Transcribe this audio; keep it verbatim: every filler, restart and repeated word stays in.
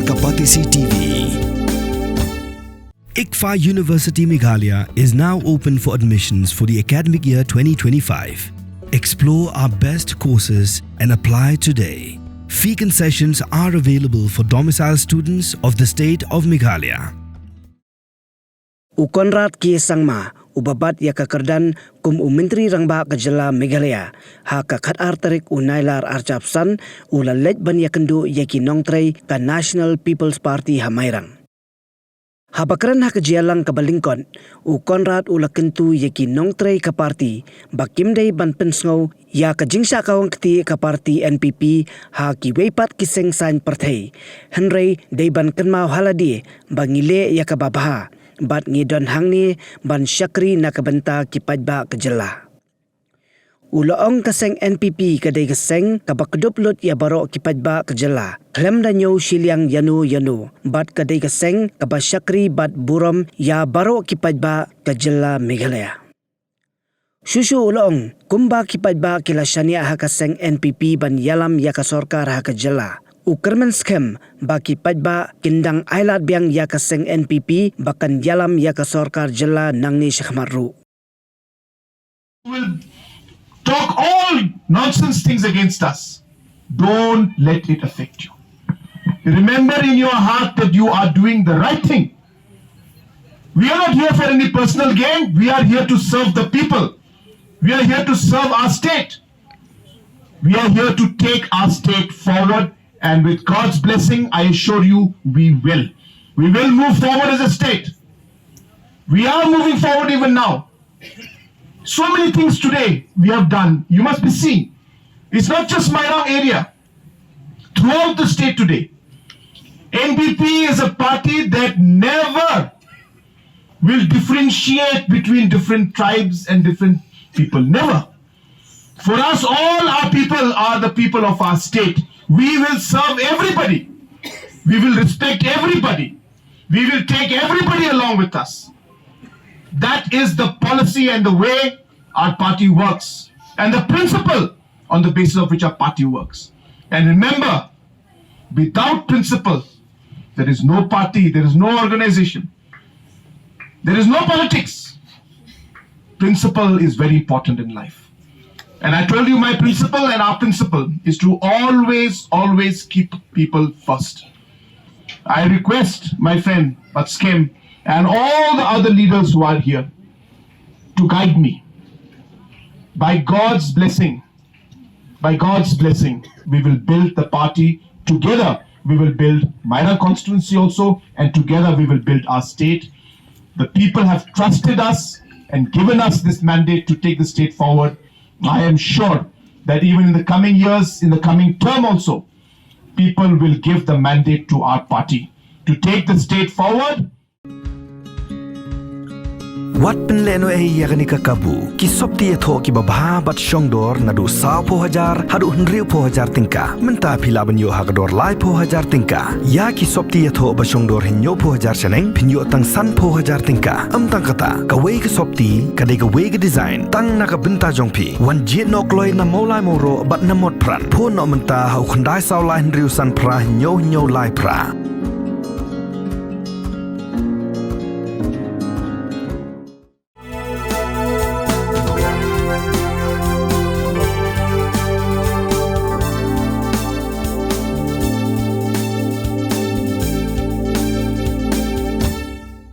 Kapatisi T V. ICFAI University Meghalaya is now open for admissions for the academic year twenty twenty-five. Explore our best courses and apply today. Fee concessions are available for domicile students of the state of Meghalaya. U Conrad K Sangma, uba bat ïa ka kyrdan kum u Myntri Rangbah ka jylla Meghalaya, ha ka khatar tarik u Nailar arphew san, u la leit ban ïakynduh ïa ki nongtrei ka National People's Party ha Mairang. Haba kren ha ka jingïalang kaba lyngkot, u Conrad u la kyntu ïa ki nongtrei ka party ba kim dei ban pynsngew ïa ka jingshah kawang kti ka party N P P ha kiwei pat ki seng saiñ pyrthei. Hynrei dei ban kynmaw ha lade ba ngi leh ïa kaba bha bad ngi don hangne ban shakri na ka bynta ki paidbah ka jylla. U la ong ka seng N P P ka dei ka seng kaba kdup lut ïa baroh ki paidbah ka jylla, khlem da ñiew shiliang ïano ïano, bad ka dei ka seng kaba shakri bad burom ïa baroh ki paidbah ka jylla Meghalaya. Shuh shuh u la ong, kumba ki paidbah ki la shaniah ha ka seng N P P ban ïalam ïa ka sorkar ha ka jylla, u kyrmen skhem ba ki paidbah kin dang ailad biang ïa ka seng N P P ba kan ïalam ïa ka sorkar jylla nangne shakhmat ruh. Will talk all nonsense things against us. Don't let it affect you. Remember in your heart that you are doing the right thing. We are not here for any personal gain. We are here to serve the people. We are here to serve our state. We are here to take our state forward, and with God's blessing, I assure you, we will. We will move forward as a state. We are moving forward even now. So many things today we have done. You must be seeing. It's not just Mairang area. Throughout the state today, N P P is a party that never will differentiate between different tribes and different people. Never. For us, all our people are the people of our state. We will serve everybody. We will respect everybody. We will take everybody along with us. That is the policy and the way our party works, and the principle on the basis of which our party works. And remember, without principle, there is no party, there is no organization, there is no politics. Principle is very important in life. And I told you, my principle and our principle is to always, always keep people first. I request my friend Batskhem and all the other leaders who are here to guide me. By God's blessing, by God's blessing, we will build the party together. We will build Mairang constituency also, and together we will build our state. The people have trusted us and given us this mandate to take the state forward. I am sure that even in the coming years, in the coming term also, people will give the mandate to our party to take the state forward. Wat pynlehnohei ïa kane ka kabu, ki sopti ïathoh kiba bha bad shongdor naduh sawphew hajar haduh hynriewphew hajar tyngka. Mynta phi lah ban ïoh ha ka dor laiphew hajar tyngka. Ïa ki sopti ïathoh ba shongdor hynñiewphew hajar shaneng phin ïoh tang sanphew hajar tyngka. Ym tang kata, kawei ka sopti ka dei kawei ka design tang na ka bynta jong phi. Wan jied noh kloi na Mawlai Mawroh bad na Motphran. Phone noh mynta ha u khyndai saw lai hynriew san phra hynñiew hynñiew lai phra.